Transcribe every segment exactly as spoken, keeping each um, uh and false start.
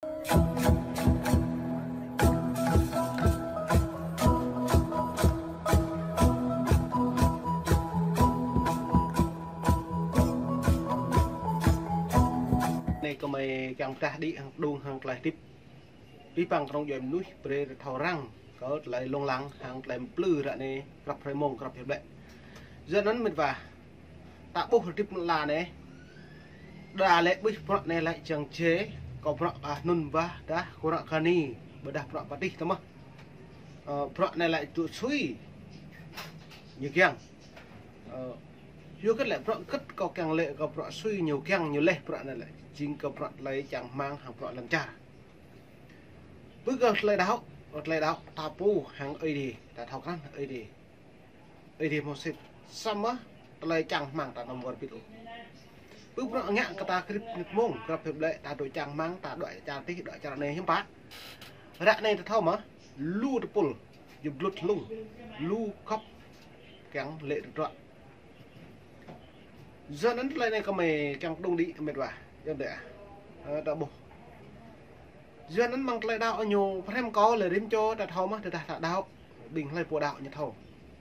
Anai kơmơi kiăng pơdah đĭ hăng đung hăng tơlơi hơdip. Pih păng kơnung djuai mơnuih brơi thâo răng kơ tơlơi lông lăng hăng tơlơi plư ră anai krăp hrơi mông krăp hiăp lĕ. Yua anŭn mĕt wa, ta ƀuh hơdip mơ̆n la anai. Đa lĕ ƀuh bruă anai lĕ čang čê, kơ bruă ah nun wa dah kơ bruă kơ ni, ƀôdah bruă pơtih tơmah. Ơ, bruă anai lĕ tŭ sui ñu kiăng. Ơ, yua kơ lĕ bruă kơ kơ kiăng lĕ kơ bruă sui ñu kiăng ñu lĕ bruă anai lĕ. Jing kơ bruă tơlơi čang rơmang hăng bruă lŏn čar. Ƀu kơ tơlơi đaŏ, tơlơi đaŏ ta pô hăng Ơi Adai, ta thâo krăn Ơi Adai. Ơi Adai hmâo sĭt, samơ̆ tơlơi čang rơmang ta anăm wơr bĭt ôh. Ƀu bruă ngă kơ ta krip nit mông, krăp hiăp lĕ ta dŏ čang rơmang, ta dŏ čar tih, dŏ čar anai hiư̆m pă. Ră anai ta thâo mơ̆, lu tơpul, jơblut hlung, lu kŏp, kiăng lĕ tơdruă. Yua anŭn tơlơi anai kơmơi kiăng pơđung đĭ mĕt wa, yua anŭn dêh ah. Ơ, ta ƀuh. Yua anŭn mơ̆ng tơlơi đaŏ ñu pơhrăm kơ lĕ rĭm čô ta thâo mơ̆ tơdah ta đaŏ. Ƀing hlơi pô đaŏ ñu thâo.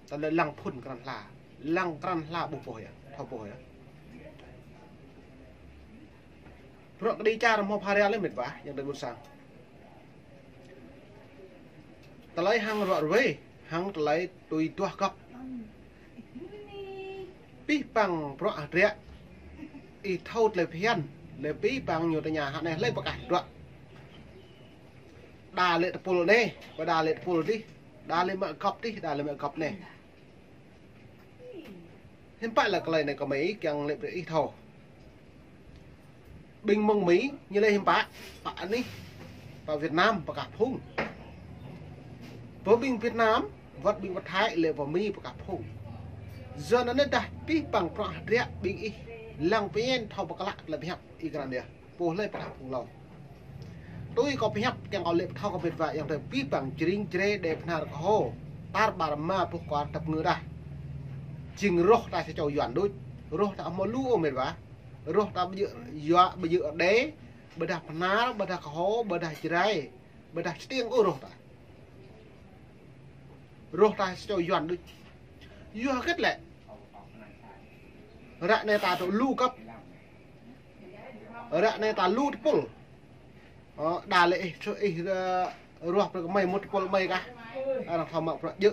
Tơlơi lăng phŭn krăn hla. Lăng krăn hla ƀuh pô yơh, thâo pô yơh. Bruă kơđi čar hmâo pha ria lĕ mĕt wa, yua anŭn dêh ƀôn sang. Tơlơi hăng ruă ruê, hăng tơlơi tui duah gŏp. Pih păng bruă hơdră, ih thâo tơlơi phiăn, lĕ pih păng ñu tơña hă anai hlơi pơkă tơdruă. Đa lĕ tơpul anai, ƀôdah đa lĕ tơpul tih, đa lĕ mă gŏp tih, đa lĕ mă gŏp anai. Hiư̆m pă lĕ tơlơi anai kơmơi kiăng lĕ brơi ih thâo. Ƀing mơ̆ng Mi, ñu lĕ hiư̆m pă, pă anih, pă Việt Nam, pơkă phung. Pơ ƀing Việt Nam, wơ̆t ƀing pơ Thái lĕ pơ Mi pơkă phung. Yua anŭn dah pih păng bruă hơdră ƀing ih, lăng pơñen thâo pơklă tơlơi pơhiăp ih krăn yơh. Pô hlơi pơkă phung hlâo. Tui kơ pơhiăp kiăng kơ lĕ pơthâo kơ mĕt wa yơh tơ pih păng jring jre đe phnar kơhô. Tar ƀar ma pơh kuar tăp ngư dah. Jing rŏh ta sa čô Yuan đôč. Rŏh ta hmâo lu ôh mĕt wa. Rŏh ta ƀu djơ̆ yua ƀu djơ̆ đe. Ƀôdah phnar, ƀôdah kơhô, ƀôdah jrai. Ƀôdah čơtiêng ôh rŏh ta. Rŏh ta sa čô Yuan đôč. Yua hơget lĕ. Ră anai ta tŭ lu gŏp. Ră anai ta lu tơpul. Ơ, đa lĕ ih, ih, ơ, ruah brơi kơ mơi mŭt tơpul mơi kah. Arăng thâo mă bruă djơ̆.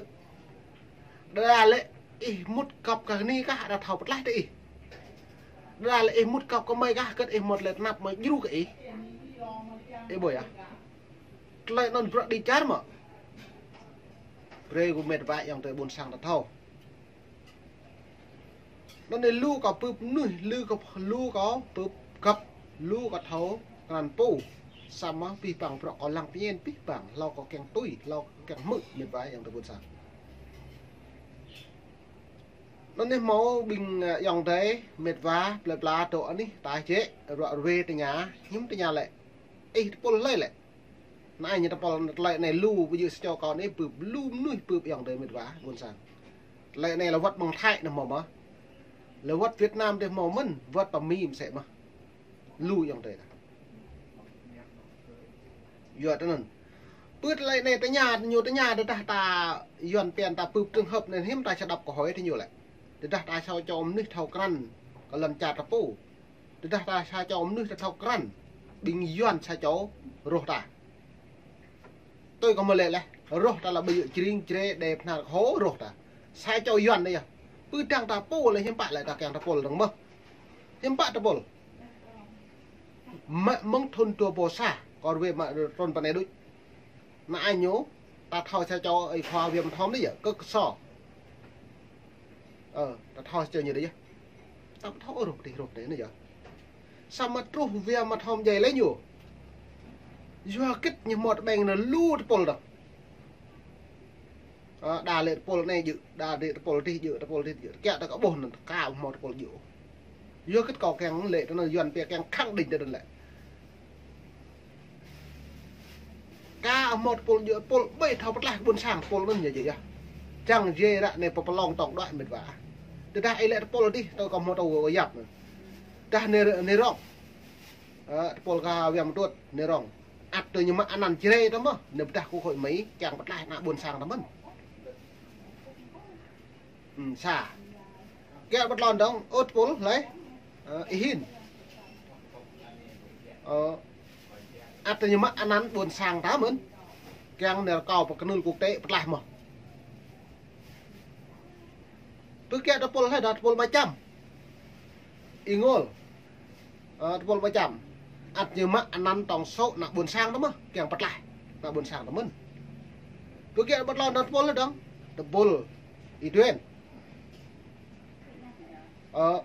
Đa lĕ ih mŭt gŏp kơ ni kah, arăng thâo pơtlaih tơ ih. Đa lĕ ih mŭt gŏp kơ mơi kah, hơget ih mŭt lĕ tơnap mơi djru kơ ih. Ih ƀuh yơh. Tơlơi anŭn bruă kơđi čar mơ̆. Brơi kơ mĕt wa yơh tơ ƀôn sang ta thâo. Anŭn anai lu kơ bưp mơnuih, lu kơ, lu kơ bưp gŏp, lu kơ thâo krăn pô. Samơ̆ pih păng bruă kơ lăng pơñen pih păng, hlâo kơ kiăng tui, hlâo kơ kiăng hmư̆ mĕt wa yơh tơ ƀôn sang. Anŭn anai hmâo ƀing, ơ, yơh tơ mĕt wa, plơi pla dŏ anih, ta jĕ, ruă ruê tơña, hiư̆m tơña lĕ. Ih tơpul hlơi lĕ. Anai ñu tơpul tơlơi anai lu, ƀu djơ̆ sa čô kâo anai bưp lu mơnuih bưp yơh tơ mĕt wa, ƀôn sang. Tơlơi anai lĕ wơ̆t mơ̆ng Thái anai hmâo mơ̆. Lĕ wơ̆t Việt Nam dêh hmâo mơ̆n, wơ̆t pơ Mi mơsĕ mơ̆. Lu yơh tơ. Yua tơ anŭn. Pơ tơlơi anai tơña, ñu tơña tơdah ta Yuan pian ta bưp trường hợp anai hiư̆m ta sa đăp kơ hơi tơ ñu lĕ. Tơdah ta sa čô mơnuih thâo krăn, kơ lŏn čar ta pô. Tơdah ta sa čô mơnuih ta thâo krăn, ƀing Yuan sa čô rŏh ta. Tui kơ mơi lĕ lĕ, rŏh ta lĕ ƀu djơ̆ jring jre đe phnar kơhô rŏh ta. Sa čô Yuan anai yơh. Pơdăng ta pô lĕ hiư̆m pă lĕ ta kiăng tơpul dơ̆ng mơ̆. Hiư̆m pă tơpul. Mă mơ̆ng thŭn dua ƀâo sa, kơ ruê mă trŭn pơ anai đôč. Anai ñu, ta thâo sa čô ơi khua Wia Mă Thom anai yơh, kơ kơsô. Ơ, ta thâo sa čô ñu anai yơh. Ta ƀu thâo ôh rŏh tih rŏh tih anai yơh. Samơ̆ truh Wia Mă Thom djai lĕ ñu. Yua hơget ñu hmâo tơƀeng anŭn lu tơpul dơ̆ng. Ơ, đa lĕ tơpul anai djơ̆, đa lĕ tơpul tih djơ̆, tơpul tih djơ̆. Kiăng ta kơ ƀuh anŭn, kơ hmâo tơpul djơ̆. Yua hơget kâo kiăng lĕ tơ anŭn Yuan pia kiăng khẳng định tơ anŭn lĕ. Kơ hmâo tơpul djơ̆, tơpul ƀu thâo pơtlaih ƀôn sang, tơpul anŭn ñu djơ̆ yơh. Čang djai ră anai pơpơlong tŏng đuaĭ mĕt wa. Tơdah ih lĕ tơpul tih, tơ kơ hmâo tơlơi yap anŭn. Tơdah anai, anai rŏng. Ơ, tơpul kơ Wia Mă Tuôt, anai rŏng. Ăt tui ñu mă anăn Jrai ta mơ̆n, ñu pơdah kơ hội Mi, kiăng pơtlaih ană ƀôn sang ta mơ̆n. Hmm, sa. Kiăng pơtlon dong, ơ tơpul, hlơi? Ơ, ih hin. Ơ, ăt tui ñu mă anăn ƀôn sang ta mơ̆n. Kiăng nao rơkâo pơ kơnưl quốc tế pơtlaih mơ̆n. Pơkiăng tơpul hlơi dah tơpul Mă Čăm. Ih ngol. Ơ, tơpul Mă Čăm. Ăt ñu mă anăn tổng số ană ƀôn sang ta mơ̆n. Kiăng pơtlaih ană ƀôn sang ta mơ̆n. Pơkiăng pơtlon dah tơpul hlơi dong. Tơpul Ih Duen. Ơ,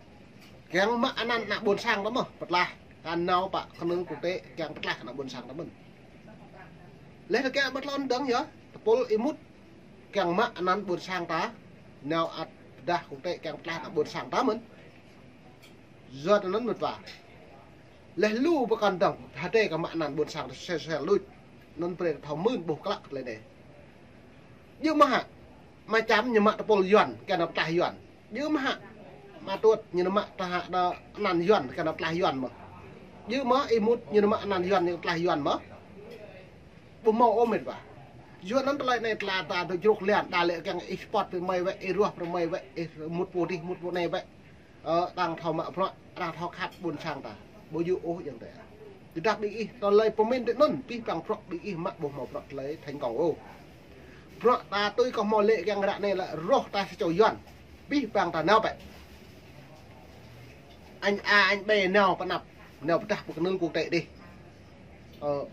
kiăng mă anăn ană ƀôn sang ta mơ̆n. Pơtlaih. Kăn nao pơ kơnưl quốc tế kiăng pơtlaih ană ƀôn sang ta mơ̆n. Leh ta kiăng pơtlon dong yơh. Tơpul Ih Mŭt. Kiăng mă anăn ƀôn sang ta, nao ăt pơdah quốc tế kiăng pơtlaih ană ƀôn sang ta mơ̆n. Yua anŭn mơ̆n wa. Leh lu pơkŏn dong, hơdai kơ mă anăn ƀôn sang ta sel sel đôč. Anŭn brơi thâo mơ̆n ƀuh klă tơlơi anai. Djơ̆ mơ̆ hă, Mă Čăm ñu mă tơpul Yuan, kiăng nao pơtlaih Yuan. Djơ̆ mơ̆ hă, Mă Tuôt ñu nao mă tơhă đa anăn Yuan, kiăng nao pơtlaih Yuan mơ̆n. Djơ̆ mơ̆ Ih Mŭt ñu nao mă anăn Yuan, ñu pơtlaih Yuan mơ̆n. Ƀu hmâo ôh met wa. Yua anŭn tơlơi anai tơlơi ta dŏ jrôk lian, đa lĕ kiăng ih spot pơ mơi wĕ, ih ruah pơ mơi wĕ, ih mŭt pô dih, mŭt pô anai wĕ. Ơ, arăng thâo mă bruă, arăng thâo khăp ƀôn sang ta. Ƀu djơ̆ ôh yang tê. Tơdah ƀing ih tơlơi pơmĭn tui anŭn, pih pang bruă ƀing ih mă ƀu hmâo bruă tơlơi thành công ôh. Bruă ta tui kơ hmâo lĕ kiăng ră anai lĕ roh ta sa čô Yuan. Pih pang ta nao pĕ. Anh A, anh B nao pơ anăp, nao pơdah pơ kơnưl quốc tế dih. Ơ,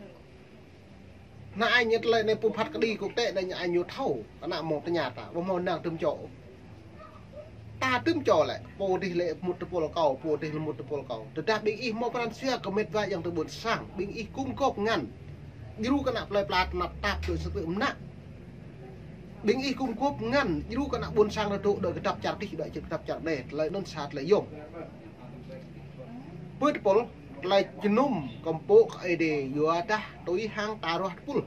ană ai ñu tơlơi anai pơphat kơđi quốc tế anai ñu ai ñu thâo, kơ ană mơ̆ng tơña ta, ƀu hmâo năng tơm čô. Ta tơm čô lĕ, pô dih lĕ mŭt tơpul kâo, pô dih lĕ mŭt tơpul kâo. Tơdah ƀing ih hmâo pran jua kơ met wa yang tơ ƀôn sang, ƀing ih gum gôp ngăn. Djru kơ ană plơi pla tơnap tap tui sơtư̆ mơnă. Ƀing ih gum gôp ngăn, djru kơ ană ƀôn sang rơdŏ đuaĭ kơdăp čar dih, đuaĭ kơdăp čar anai, tơlơi anŭn sa tơlơi yôm. Pơ tơpul, tơlơi jơnum kơmpŏk kơ Ơi Adai yua dah tui hăng ta ruah tơpul.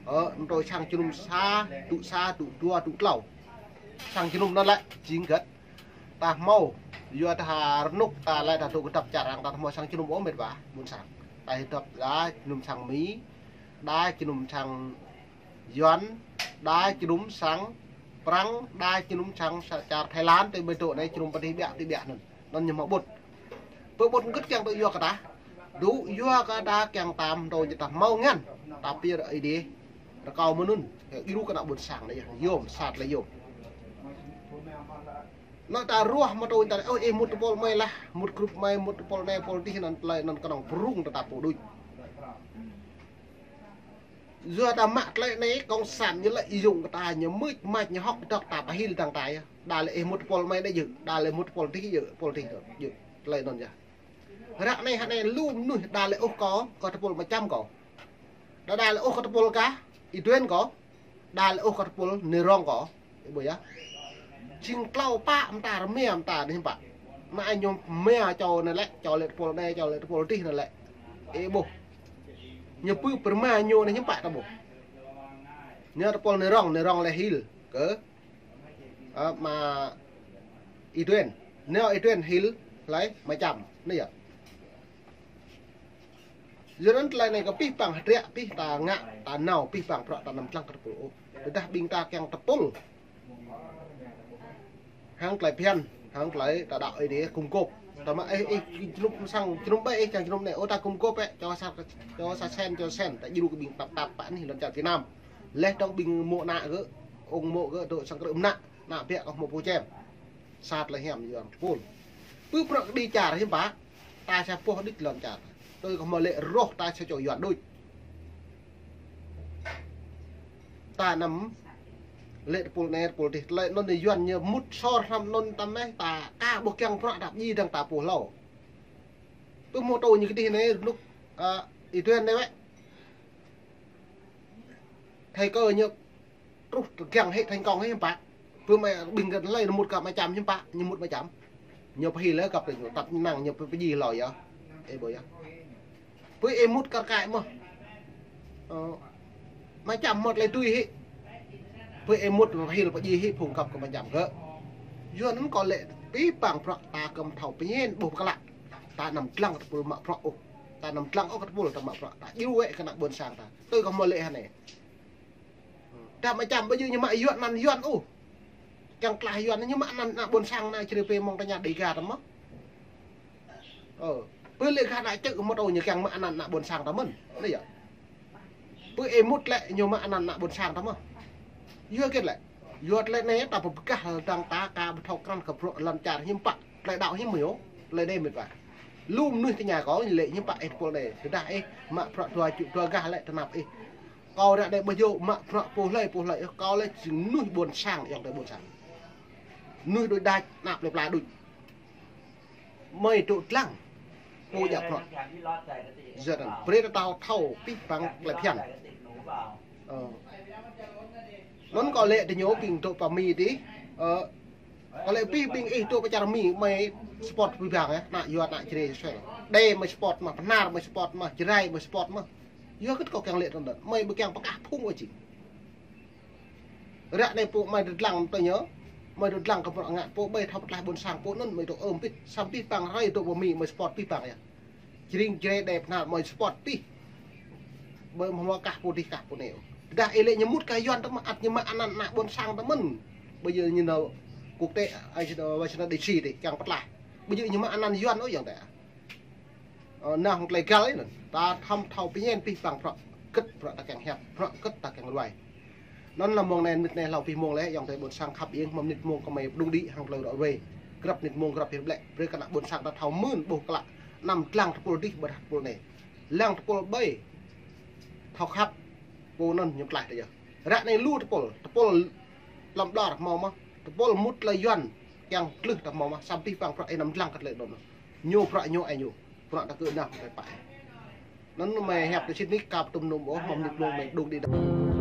Ơ, tui hăng jơnum sa, dŭ sa, dŭ dua, dŭ klâo. Sang jơnum anŭn lĕ, jing gĕt. Ta hmâo, yua dah rơnŭk ta lĕ ta dŏ kơdăp čar arăng ta hmâo sang jơnum ôh met wa, ƀôn sang. Ta hơdăp đa jơnum sang Mi, đa jơnum sang Yuan, đa jơnum sang Prăng, đa jơnum sang sa čar Thái Lan, tui ƀơi dŏ anai jơnum pơ dih ƀiă, dih ƀiă anŭn. Anŭn ñu hmâo ƀut. Pơ ƀut gĕt kiăng tui yua kơ ta. Dŭ yua kơ ta kiăng tam tui ñu ta hmâo ngăn. Ta pơyơr Ơi Adai. Rơkâo mơ̆n anŭn. Djru kơ ană ƀôn sang anai yơh. Yôm, sa tơlơi yôm. Anŭn ta ruah mă tui ta, ơ, ih mŭt tơpul mơi lah, mŭt grup mơi, mŭt tơpul anai, tơpul dih anŭn tơlơi anŭn kơnơ̆ng prung ta ta pô đôč. Yua ta mă tơlơi anai, cộng sản ñu lợi dụng kơ ta, ñu mưč mač, ñu hŏk dŏ ta pơhil dăng ta yơh. Đa lĕ ih mŭt tơpul mơi anai djơ̆, đa lĕ mŭt tơpul dih djơ̆, tơpul dih djơ̆. Tơlơi anŭn yơh. Ră anai hă anai lu mơnuih đa lĕ ôh kơ, kơ tơpul Mă Čăm kơ. Đa đa lĕ ôh kơ tơpul kah, Ih Duen kơ. Đa lĕ ôh kơ tơpul Nơrŏng kơ. Ih ƀuh yơh. Jing klâo pă mơta rơmia mơta anai hiư̆m pă. Anai ñu mia čô anai lĕ, čô lĕ tơpul anai, čô lĕ tơpul dih anai lĕ. Ih ƀuh. Ñu pơ̆ pơrơma ñu anai hiư̆m pă ta ƀuh. Ñu tơpul Nơrŏng, Nơrŏng lĕ hil kơ. Ơ, mă Ih Duen. Ñu Ih Duen hil hlơi Mă Čăm. Anai yơh. Yua anŭn tơlơi anai kơ pih pang hơdră, pih ta ngă, ta nao, pih pang bruă ta anăm dlăng kơ tơpul ôh. Tơdah ƀing ta kiăng tơpul. Hăng tơlơi phiăn, hăng tơlơi ta đaŏ Ơi Adai gum gôp. Ta mă ih, ih, jơnum sang, jơnum ƀai ih, čang jơnum anai, ơ ta gum gôp ĕ, čô sa, čô sa sen, čô sen, ta djru kơ ƀing tap tap pă anih lŏn čar Việt Nam. Leh dong ƀing mô̆ ană gơ̆, ung mô̆ gơ̆, dŏ sang krư̆ mơnă, ană biă kơ hmâo pô čem. Sa tơlơi hiam yua tơpul. Pơ bruă kơđi čar hiư̆m pă, ta sa boh đĭč lŏn čar. Tui kơ hmâo lĕ roh ta sa čô Yuan đôč. Ta anăm lĕ tơpul anai tơpul dih. Tơlơi anŭn Yuan ñu mŭt sor hrăm anŭn ta mơ̆ ta ka ƀuh kiăng bruă ta pơdjai dăng ta pô hlâo. Pơ mơtô ñu kơdih anai rơnŭk, ơ, Ih Duen anai wĕ. Thầy kơ ñu truh tơgiăng hĭ thành công hĭ hiư̆m pă. Pơ mơi ƀing gơ̆t hlơi ñu mŭt kơ Mă Čăm hiư̆m pă, ñu mŭt Mă Čăm. Ñu pơhil lĕ găp tơ ñu, tăp năng ñu pơ-, pơdjai hlâo yơh. Ih ƀuh yơh. Pơ ih mŭt kar kaĭ mơ̆n. Ơ, Mă Čăm mŭt lĕ tui hĭ. Pơ ih mŭt pơhil pơdjai hĭ phung găp kơ Mă Čăm gơ̆. Yua anŭn kơ lĕ pih pang bruă ta kơ̆m thâo pơñen ƀuh pơklă. Ta anăm dlăng tơpul mă bruă ôh. Ta anăm dlăng ôh kơ tơpul ta mă bruă, ta djru wĕ kơ ană ƀôn sang ta. Tui kơ hmâo lĕ hơnai. Ta mă čăm ƀu djơ̆ ñu mă Yuan anăn Yuan ôh. Kiăng tlaih Yuan ñu mă anăn ană ƀôn sang ană Jrai pơ mơ̆ng ta ña Đêga ta mơ̆n. Ơ, pơ lĕ gah ană čư̆ mơ̆ tơ ñu kiăng mă anăn ană ƀôn sang ta mơ̆n. Anai yơh. Pơ ih mŭt lĕ ñu mă anăn ană ƀôn sang ta mơ̆n. Yua hơget lĕ? Yua tơlơi anai ta pơgah hăng ta ka ƀu thâo krăn kơ bruă lŏn čar hiư̆m pă, tơlơi đaŏ hiư̆m mơ̆ yơh, tơlơi anai mĕt wa. Lu mơnuih tơña kâo ñu lĕ hiư̆m pă ih tơpul anai, tơdah ih mă bruă dua čư̆ dua gah lĕ tơnap ih. Kâo ră anai ƀu djơ̆ mă bruă pô hlơi pô hlơi, kâo lĕ jing mơnuih ƀôn sang, ayŏng adơi ƀôn sang. Mơnuih đôč đač, ană plơi pla đôč. Mơi dŏ dlăng pô djă bruă. Yua anŭn, brơi ta thâo, thâo pih păng tơlơi phiăn. Ơ. Anŭn kâo lĕ tơ ñu ƀing dŏ pơ Mi tih. Ơ. Kâo lĕ pih ƀing ih dŏ pơ čar Mi, mơi support pih păng yơh, ană Yuan ană Jrai sel. Đê mơi support mơ̆, Bahnar mơi support mơ̆, Jrai mơi support mơ̆. Yua hơget kâo kiăng lĕ tơdơi. Mơi ƀu kiăng pơkah phung ôh jing. Ră anai pô mơi dŏ dlăng tơ ñu, mơi dŏ dlăng kơ bruă ngă pô ƀai thâo pơtlaih ƀôn sang pô anŭn mơi dŏ ơm pit, samơ̆ pih păng hrơi dŏ pơ Mi mơi support pih păng yơh. Jring Jrai Đê Bahnar mơi support pih. Ƀu hmâo kah pô dih kah pô anai. Tơdah ih lĕ ñu mŭt kơ Yuan ta mơ̆n, ăt ñu mă anăn ană ƀôn sang ta mơ̆n. Ƀu djơ̆ ñu nao quốc tế, ai, Washington D C tih, kiăng pơtlaih. Ƀu djơ̆ ñu mă anăn Yuan ôh ayŏng adơi. Ơ, anai hăng tơlơi găl anŭn. Ta thâo thâo pơñen pih păng bruă hơget bruă ta kiăng hiăp, bruă hơget ta kiăng ruai. Anŭn lĕ mơ̆ng anai mơnit anai hlâo pih mông lĕ, ayŏng adơi ƀôn sang khăp iêng, mơ̆ng mơnit mông kơ mơi pơdŏng đĭ hăng tơlơi ră ruai. Grăp mơnit mông grăp hir ƀlĕ, brơi kơ ană ƀôn sang ta thâo mưn ƀuh klă. Anăm dlăng tơpul dih ƀôdah tơpul anai. Lăng tơpul ƀai thâo khăp, pô anŭn ñu tlaih ta yơh. Ră anai lu tơpul, tơpul lăm ƀlŏr hmâo mơ̆n, tơpul mŭt tơlơi Yuan kiăng tlưh ta hmâo mơ̆n, samơ̆ pih păng bruă ih anăm dlăng kơ tơlơi anŭn. Ñu bruă ñu ai ñu, bruă ta kơ anăm tơpai. Anŭn mơi hiăp tơ sĭt nik, ka pơtum nŭm ôh, mơ̆ng mơnit mông mơi pơdŏng đĭ đa.